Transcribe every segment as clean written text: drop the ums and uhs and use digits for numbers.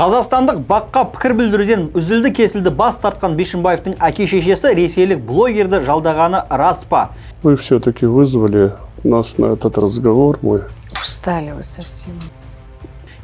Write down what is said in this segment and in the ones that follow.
Қазақстандық БАҚқа пікір білдіруден үзілді кесілді бас тартқан Бишімбаевтың әке шешесі ресейлік блогерді жалдағаны рас па? Вы все-таки вызвали нас на этот разговор мой. Устали вы совсем.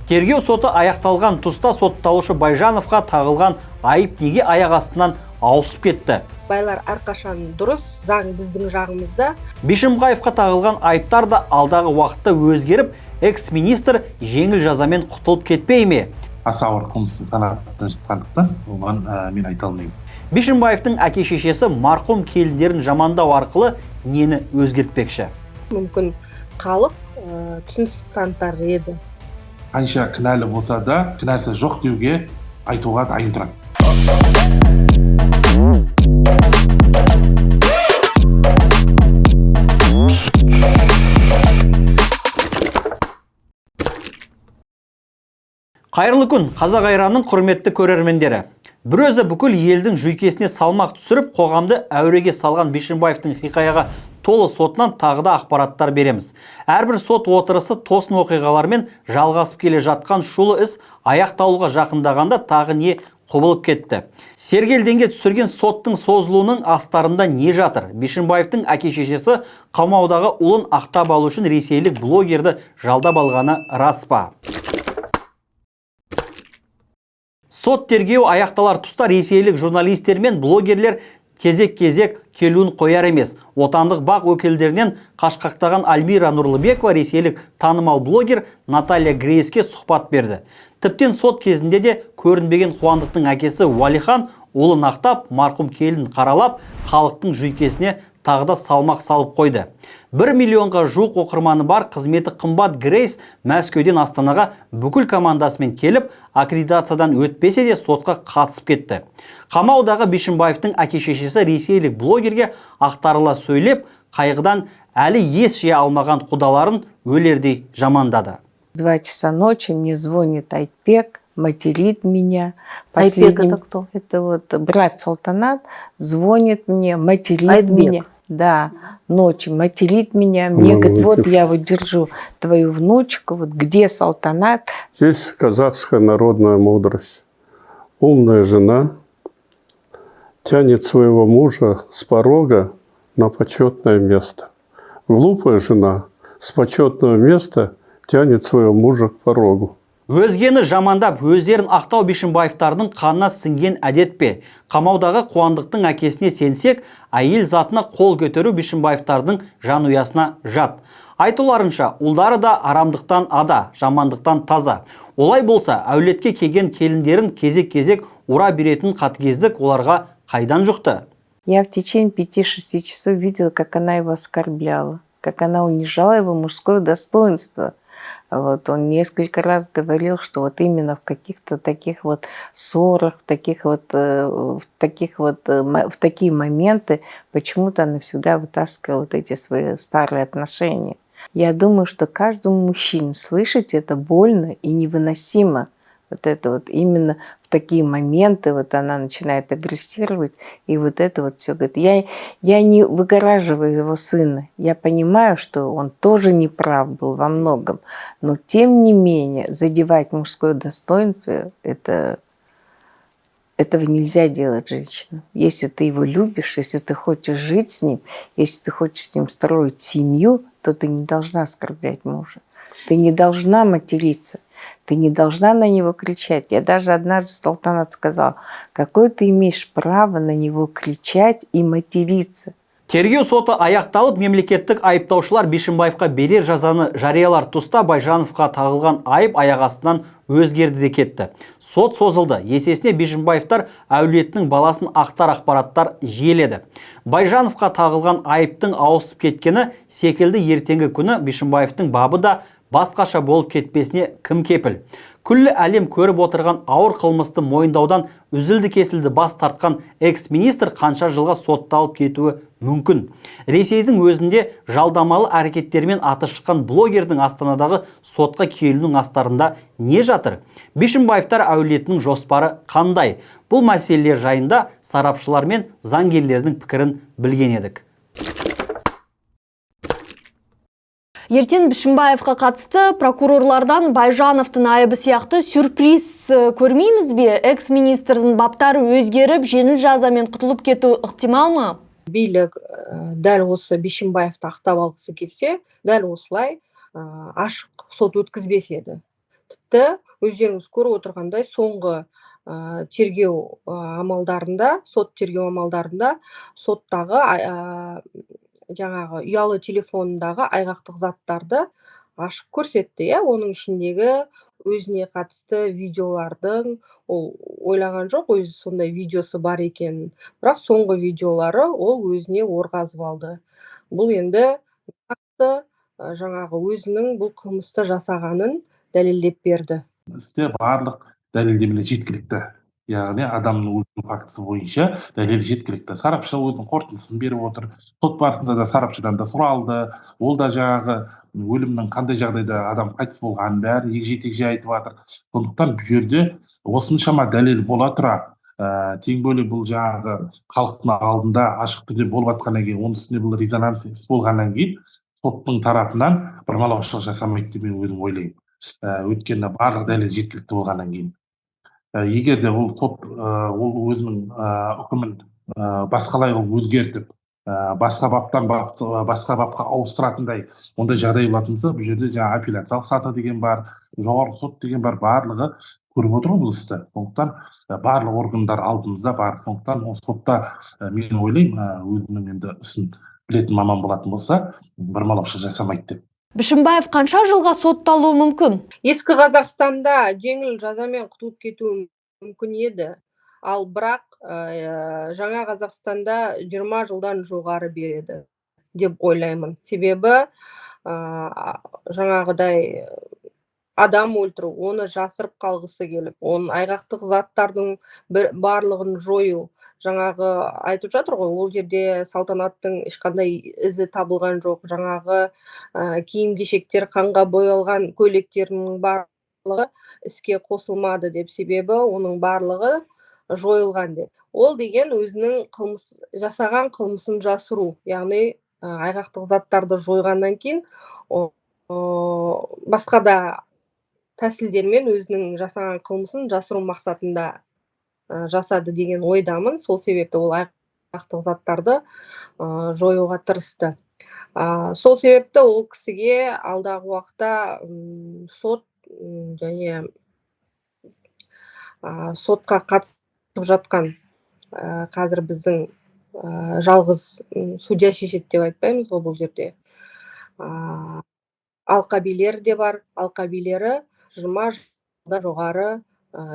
Тергеу соты аяқталған тұста сотталушы Байжановқа тағылған айып неге аяқ астынан ауысып кетті? Байлар әрқашан дұрыс, заң біздің жағымызда. Бишімбаевқа тағылған айыптар да алдағы уақытта өзгеріп, экс-министр жеңіл жазамен құтылып кетпей ме? Аса ауыр қылмыс санатына жатқандықтан, оған мен айта алмаймын. Бишімбаевтың әке шешесі марқұм келіндерін жамандау арқылы нені өзгертпекші? Мүмкін, халық түсіністік танытар еді. Қанша кінәлі болса да, кінәсі жоқ деуге, айтуға дайын тұрады. Қайырлы күн, Қазақ айранның құрметті көрермендері. Бір өзі бүкіл елдің жүйкесіне салмақ түсіріп, қоғамды әуреге салған Бишімбаевтың хикаяға толы сотынан тағы да ақпараттар береміз. Әрбір сот отырысы тосын оқиғалармен жалғасып келе жатқан шулы іс аяқталуға жақындағанда тағы не құбылып кетті? Сергелденге түсірген соттың созылуының астарында не жатыр? Бишімбаевтың әке шешесі қамаудағы ұлын ақтап алу үшін ресейлік блогерді жалдап алғаны рас па? Сот тергеу аяқталар тұста ресейлік журналистер мен блогерлер кезек-кезек келуін қояр емес. Отандық БАҚ өкілдерінен қашқақтаған Альмира Нұрлыбекова ресейлік танымал блогер Наталья Грейске сұхбат берді. Тіптен сот кезінде де көрінбеген Қуандықтың әкесі Уәлихан ұлын ақтап, марқұм келін қаралап, халықтың жүйкесіне тағы да салмақ салып қойды. 1 миллионға жуық оқырманы бар қызметі қымбат Грейс Мәскеуден Астанаға бүкіл командасымен келіп, аккредитациядан өтпесе де, сотқа қатысып кетті. Қамаудағы Бишімбаевтың әке шешесі ресейлік блогерге ақтарыла сөйлеп, қайғыдан әлі ес жия алмаған құдаларын өлердей жамандады. 2 часа ночи мне звонит Айтбек, материт меня. Айтбек это кто? Это вот брат Салтанат звонит мне, материт Айтбек. Меня. Да, ночью материт меня. Мне Она говорит, вот выпившая. Я вот держу твою внучку, вот где Салтанат? Здесь казахская народная мудрость. Умная жена тянет своего мужа с порога на почетное место. Глупая жена с почетного места тянет своего мужа к порогу. Өзгені жамандап, өздерін ақтау Бишімбаевтардың қанына сіңген әдет пе? Қамаудағы Қуандықтың әкесіне сенсек, әйел затына қол көтеру Бишімбаевтардың жанұясына жат. Айтуларынша, ұлдары да арамдықтан ада, жамандықтан таза. Олай болса, әулетке келген келіндерін кезек-кезек ұра беретін қатыгездік оларға қайдан жұқты? Я в течение 5-6 часов видела, как она его оскорбляла, как она унижала его мужское достоинство. Вот он несколько раз говорил, что вот именно в каких-то таких вот ссорах, в такие моменты почему-то она всегда вытаскивала вот эти свои старые отношения. Я думаю, что каждому мужчине слышать это больно и невыносимо. Вот это вот именно в такие моменты вот она начинает агрессировать, и вот это вот все говорит. Я не выгораживаю его сына, я понимаю, что он тоже не прав был во многом, но тем не менее задевать мужское достоинство, этого нельзя делать женщинам. Если ты его любишь, если ты хочешь жить с ним, если ты хочешь с ним строить семью, то ты не должна оскорблять мужа. Ты не должна материться. Ты не должна на него кричать. Я даже однажды Салтанат сказала: какое ты имеешь право на него кричать и материться? Тергеу соты аяқталып, мемлекеттік айыптаушылар Бишімбаевқа берер жазаны жариялар тұста Байжановқа тағылған айып аяқ астынан өзгерді де кетті. Сот созылды. Есесіне Бишімбаевтар әулетінің баласын ақтар ақпараттар жиеледі. Байжановқа тағылған айыптың ауысып кеткені секілді ертеңгі күні Бишімбаевтың бабы да басқаша болып кетпесіне кім кепіл? Күллі әлем көріп отырған ауыр қылмысты мойындаудан үзілді кесілді бас тартқан экс-министр қанша жылға сотталып кетуі мүмкін? Ресейдің өзінде жалдамалы әрекеттермен аты шыққан блогердің Астанадағы сотқа келуінің астарында не жатыр? Бишімбаевтар әулетінің жоспары қандай? Бұл мәселелер жайында сарапшылар мен заңгерлердің пікірін білген едік. Ертең Бішімбаевқа қатысты прокурорлардан Байжановтың айыбы сияқты сюрприз көрмейміз бе? Экс-министрдің баптары өзгеріп, жеңіл жазамен құтылып кету ықтимал ма? Билік дәл осы Бишімбаевты ақтап алғысы келсе, дәл осылай ашық сот өткізбес еді. Тіпті өздеріңіз көріп отырғандай, соңғы тергеу амалдарында, сот тергеу амалдарында соттағы жаңағы ұялы телефонындағы айғақтық заттарды ашып көрсетті, иә, оның ішіндегі өзіне қатысты видеолардың, ол ойлаған жоқ өзі сондай видеосы бар екенін, бірақ соңғы видеолары ол өзіне ор қазып алды. Бұл енді нақты жаңағы өзінің бұл қылмысты жасағанын дәлелдеп берді. Істе барлық дәлелдемелер жеткілікті. Яғни адамның өлімі фактісі бойынша дәлел жеткілікті. Сарапшы өзінің қорытындысын беріп отыр. Сот барысында да сарапшыдан да сұралды. Ол да жаңағы өлімнің қандай жағдайда адам қайтыс болғанын бәрін егжей-тегжей айтып жатыр. Сондықтан бұл жерде осыншама дәлел бола тұра, тем более бұл жаңағы халықтың алдында ашық түрде болып жатқаннан кейін, оның үстіне бұл резонанс іс болғаннан кейін соттың тарапынан бұрмалаушылық жасамайды деп мен өзім ойлаймын. Өйткені барлық дәлел жеткілікті болғаннан кейін. Егер де ол сот ол өзінің үкімін басқалай қылып өзгертіп, басқа баптан басқа бапқа ауыстыратындай ондай жағдай болатын болса, бұл жерде жаңа апелляциялық саты деген бар, жоғарғы сот деген бар, барлығы көріп отыр ғой бұл істі. Сондықтан барлық органдар алдымызда бар. Сондықтан ол сотта мен ойлаймын, өзінің енді ісін білетін маман болатын болса, бұрмалаушылық жасамайды деп. Бішімбаев қанша жылға сотталуы мүмкін? Ескі Қазақстанда жеңіл жазамен құтылып кетуі мүмкін еді. Ал бірақ жаңа Қазақстанда 20 жылдан жоғары береді деп ойлаймын. Себебі жаңағыдай адам өлтіру, оны жасырып қалғысы келіп, оның айғақтық заттардың барлығын жою, жаңағы айтып жатыр ғой, ол жерде Салтанаттың ешқандай ізі табылған жоқ, жаңағы киім-кешектер, қанға боялған көйлектерінің барлығы іске қосылмады деп, себебі оның барлығы жойылған деп. Ол деген өзінің жасаған қылмысын жасыру, яғни айғақтық заттарды жойғаннан кейін басқа да тәсілдермен өзінің жасаған қылмысын жасыру мақсатында жасады деген ойдамын. Сол себепті ол айғақтық заттарды жоюға тырысты. Сол себепті ол кісіге алдағы уақытта сот және сотқа қатысып жатқан, қазір біздің жалғыз судья шешеді деп айтпаймыз ғой бұл жерде. Алқабилер де бар, алқабилері 20 жылда жоғары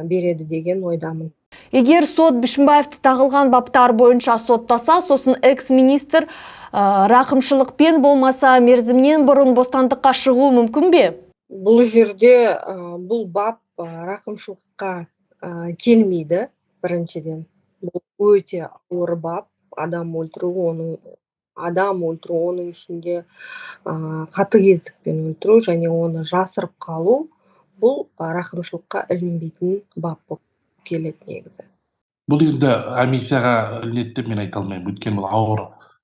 береді деген ойдамын. Егер сот Бішімбаевты тағылған баптар бойынша соттаса, сосын экс-министр рақымшылықпен болмаса мерзімнен бұрын бостандыққа шығуы мүмкін бе? Бұл жерде бұл бап рақымшылыққа келмейді, біріншіден. Бұл өте ауыр бап, адам өлтіру, оның ішінде қатыгездікпен өлтіру және оны жасырып қалу, бұл рақымшылыққа ілінбейтін бап болып келеді негізі. Бұл енді амнистияға ілінеді деп мен айта алмаймын. Өйткені бұл ауыр,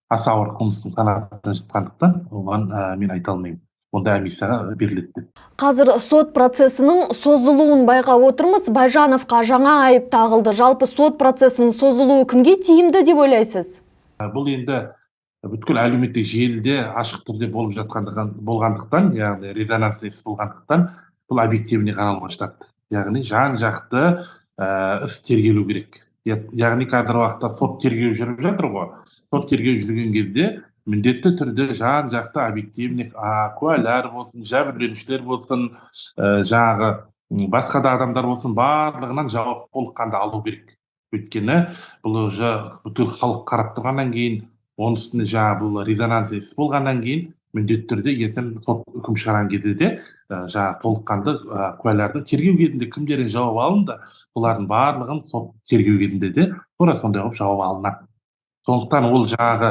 аса ауыр қылмыстың санатына жатқандықтан оған мен айта алмаймын. Онда амнистияға беріледі деп. Қазір сот процесінің созылуын байқап отырмыз. Байжановқа жаңа айып тағылды. Жалпы сот процесінің созылуы кімге тиімді деп ойлайсыз? Бұл енді бүткіл әлеуметтік желіде ашық түрде болып жатқандықтан, болғандықтан, яғни резонанс іс болғандықтан, бұл объективіне қаралуға жатады. Яғни жан-жақты іс тергелу керек. Яғни қазіргі уақытта сот тергеу жүріп жатыр ғой. Сот тергеу жүрген кезде міндетті түрде жан-жақты объективный куәлар болсын, жәбірленушілер болсын, жаңағы басқа да адамдар болсын, барлығынан жауап толыққанды алу керек. Өйткені бұл уже бүкіл халық қарап тұрғаннан кейін, оның үстіне жаңағы бұл резонанс іс болғаннан кейін міндетті түрде ертең сот үкім шығарған кезде де жаңағы толыққанды куәлардың тергеу кезінде кімдерден жауап алынды, олардың барлығын сот тергеу кезінде де тура сондай қылып жауап алынады. Сондықтан ол жаңағы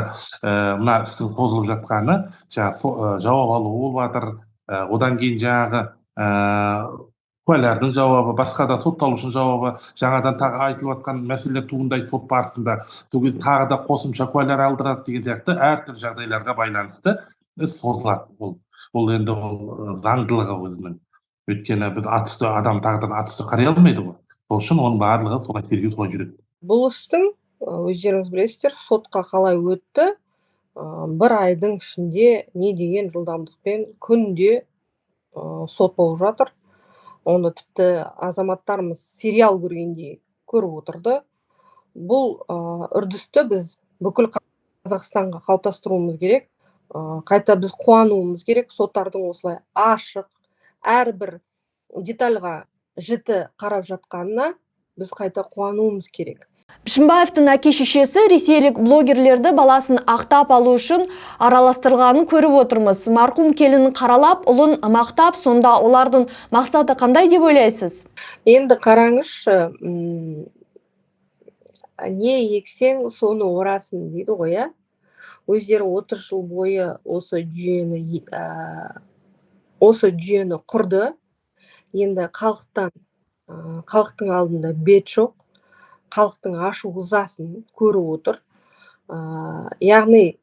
мына істің созылып жатқаны, жаңағы жауап алу болып жатыр, одан кейін жаңағы куәлардың жауабы, басқа да сотталушының жауабы, жаңадан тағы айтылып жатқан мәселелер туындайды сот барысында, сол кезде тағы да қосымша куәлар алдырады деген сияқты әртүрлі жағдайларға байланысты іс созылады. Ол енді ол заңдылығы өзінің. Өйткені біз ат үсті адам тағдырын ат үсті қарай алмайды ғой. Сол үшін оның барлығы солай тергеу солай жүреді. Бұл істің өздеріңіз білесіздер, сотқа қалай өтті, бір айдың ішінде не деген жылдамдықпен күнде сот болып жатыр. Оны тіпті азаматтарымыз сериал көргендей көріп отырды. Бұл үрдісті біз бүкіл Қазақстанға қалыптастыруымыз керек. Қайта біз қуануымыз керек, соттардың осылай ашық, әрбір детальға жіті қарап жатқанына біз қайта қуануымыз керек. Бишімбаевтың әке-шешесі ресейлік блогерлерді баласын ақтап алу үшін араластырғанын көріп отырмыз. Марқұм келінін қаралап, ұлын мақтап, сонда олардың мақсаты қандай деп ойлайсыз? Енді қараңызшы, не ексең, соны орасың дейді ғой, ә? Өздері 30 жыл бойы осы жүйені құрды. Енді халықтың алдында бет жоқ, халықтың ашу ызасын көріп отыр. Яғни,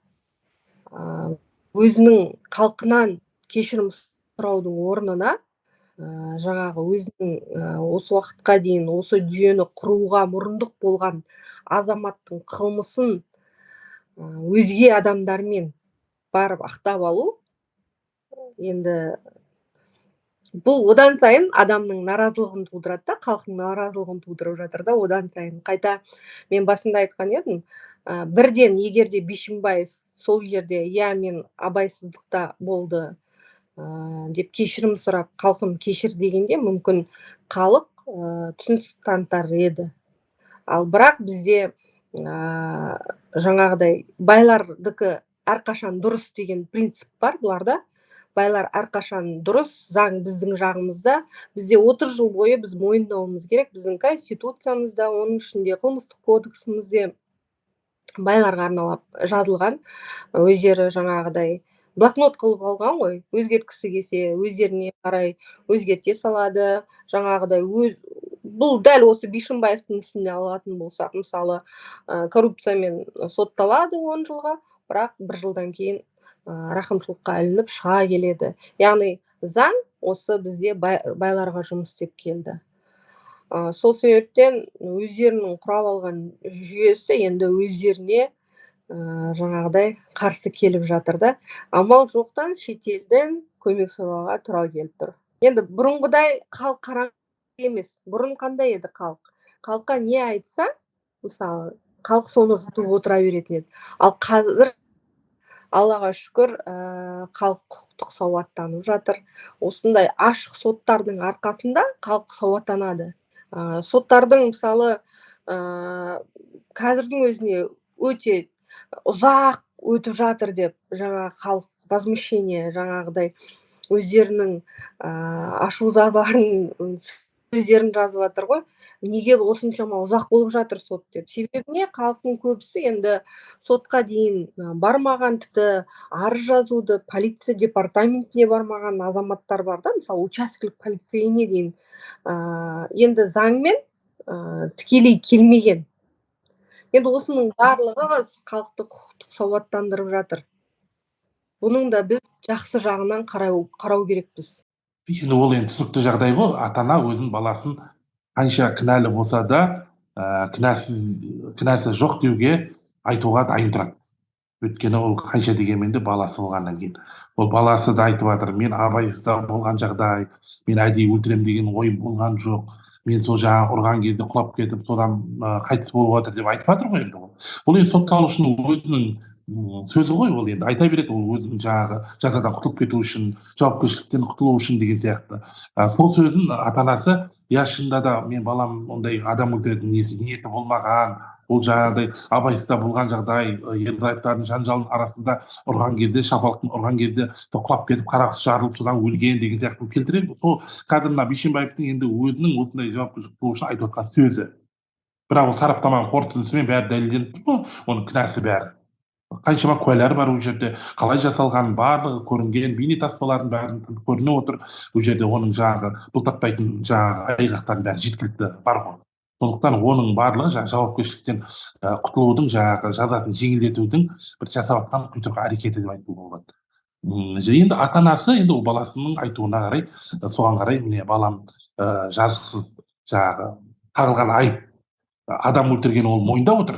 өзінің халқынан кешірім сұраудың орнына, жаңағы өзінің осы уақытқа дейін осы жүйені құруға мұрындық болған азаматтың қылмысын өзге адамдармен барып ақтап алу, енді бұл одан сайын адамның наразылығын тудырады да, халықтың наразылығын тудырып жатыр да, одан сайын. Қайта мен басында айтқан едім, бірден егер де Бишімбаев сол жерде, иә, мен абайсыздықта болды, деп кешірім сұрап, халқым кешір дегенде, мүмкін халық түсіністік танытар еді. Ал бірақ бізде жаңағыдай байлардікі әрқашан дұрыс деген принцип бар бұларда. Байлар әрқашан дұрыс, заң біздің жағымызда. Бізде 30 жыл бойы біз мойындауымыз керек, біздің конституциямызда, оның ішінде қылмыстық кодексімізде байларға арналап жазылған, өздері жаңағыдай блокнот қылып алған ғой, өзгерткісі келсе өздеріне қарай өзгерте салады, жаңағыдай өз, бұл дәл осы Бишімбаевтың ісіне алатын болсақ, мысалы, коррупциямен сотталады 10 жылға, бірақ бір жылдан кейін рақымшылыққа ілініп шыға келеді. Яғни заң осы бізде байларға жұмыс істеп келді. Сол себептен өздерінің құрап алған жүйесі енді өздеріне жаңағыдай қарсы келіп жатыр да. Амал жоқтан шетелден көмек сұрауға тура келіп тұр. Енді бұрынғыдай халық қараңғы емес. Бұрын қандай еді халық? Халыққа не айтса, мысалы, халық соны жұтып отыра беретін еді. Ал қазір Аллаға шүкір, халық құқықтық сауаттанып жатыр. Осындай ашық соттардың арқасында халық сауаттанады. Соттардың, мысалы, қазірдің өзіне өте ұзақ өтіп жатыр деп жаңа халық возмущение, жаңағыдай өздерінің ашу ызаларын сөздерін жазып жатыр ғой. Неге осыншама ұзақ болып жатыр сот деп. Себебі не, халықтың көбісі енді сотқа дейін бармаған, тіпті арыз жазуды полиция департаментіне бармаған азаматтар бар да, мысалы, учаскелік полицейіне дейін, енді заңмен тікелей келмеген. Енді осының барлығы халықты құқықтық сауаттандырып жатыр. Бұның да біз жақсы жағынан қарау керекпіз. Енді ол енді түсінікті жағдай ғой. Ата-ана өзінің баласын қанша кінәлі болса да, кінәсі жоқ деуге айтуға дайын тұрады. Өйткені ол қанша дегенмен де баласы болғаннан кейін. Ол баласы да айтып жатыр, мен абайсызда болған жағдай, мен әдейі өлтірем деген ойым болған жоқ, мен сол жаңағы ұрған кезде құлап кетіп, содан қайтыс болып жатыр деп айтып жатыр ғой енді ол. Ол енді сотталушының өзінің сөзі ғой, ол енді айта береді, ол өзінің жаңағы жазадан құтылып кету үшін, жауапкершіліктен құтылу үшін деген сияқты. Сол сөзін ата-анасы, я шынында да мен балам ондай адам өлтіретін ниеті болмаған, ол жаңағыдай абайсызда болған жағдай, ерлі-зайыптардың жанжалының арасында ұрған кезде, шапалақтың ұрған кезде құлап кетіп, қарақұс жарылып, содан өлген деген сияқты келтіреді. Сол қазір мына Бишімбаевтың енді өзінің осындай жауапкершілік құтылу үшін айтып отқан сөзі. Бірақ ол сараптаманың қорытындысымен бәрі дәлелденіп тұр ғой, оның кінәсі бәрі. Қаншама куәлар бар ол жерде, қалай жасалғанын барлығы көрінген, бейнетаспалардың бәрін көрініп отыр. Ол жерде оның жаңағы бұлтартпайтын жаңағы айғақтардың бәрі жеткілікті бар ғой. Сондықтан оның барлығы жаңағы жауапкершіліктен құтылудың, жаңағы жазасын жеңілдетудің бір жасап жатқан құйтырқы әрекеті деп айтуға болады. Енді ата анасы енді ол баласының айтуына қарай, соған қарай, міне, балам жазықсыз, жаңағы тағылған айып, адам өлтірген, ол мойындап отыр,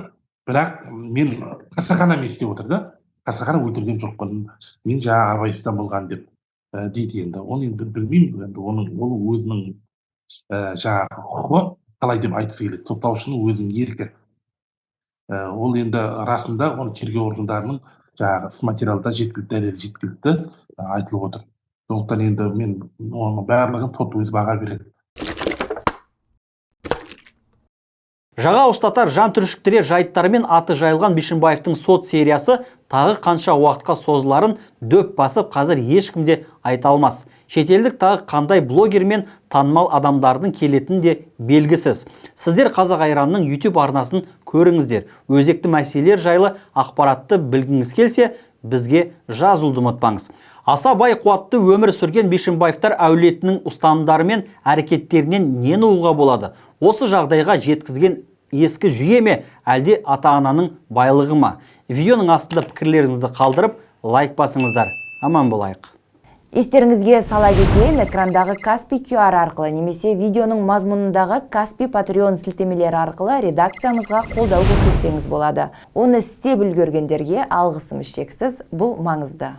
бірақ мен қасақана емес деп отыр да, қасақана өлтірген жоқпын мен, жаңағы абайсыздан болған деп дейді. Енді оны енді біз білмейміз, енді оның ол өзінің жаңағы құқығы, қалай деп айтқысы келеді, сотталушының өзінің еркі. Ол енді расында оны тергеу органдарының жаңағы іс материалда жеткілікті, дәлел жеткілікті айтылып отыр. Сондықтан енді мен оның барлығын сот өзі баға береді. Жаға ұстатар, жан түршіктірер жайттарымен аты жайылған Бишімбаевтың сот сериясы тағы қанша уақытқа созыларын дөп басып қазір ешкім де айта алмас. Шетелдік тағы қандай блогер мен танымал адамдардың келетіні де белгісіз. Сіздер Қазақ Айранның YouTube арнасын көріңіздер. Өзекті мәселелер жайлы ақпаратты білгіңіз келсе, бізге жазуды ұмытпаңыз. Аса бай, қуатты өмір сүрген Бишімбаевтар әулетінің ұстанымдары мен әрекеттерінен нені ұғуға болады? Осы жағдайға жеткізген ескі жүйе ме, әлде ата-ананың байлығы ма? Видеоның астында пікірлеріңізді қалдырып, лайк басыңыздар. Аман болайық. Естеріңізге сала кетейін, экрандағы Каспи QR арқылы немесе видеоның мазмұнындағы Каспи, Patreon сілтемелері арқылы редакциямызға қолдау көрсетсеңіз болады. Оны істеп үлгергендерге алғысымыз шексіз, бұл маңызды.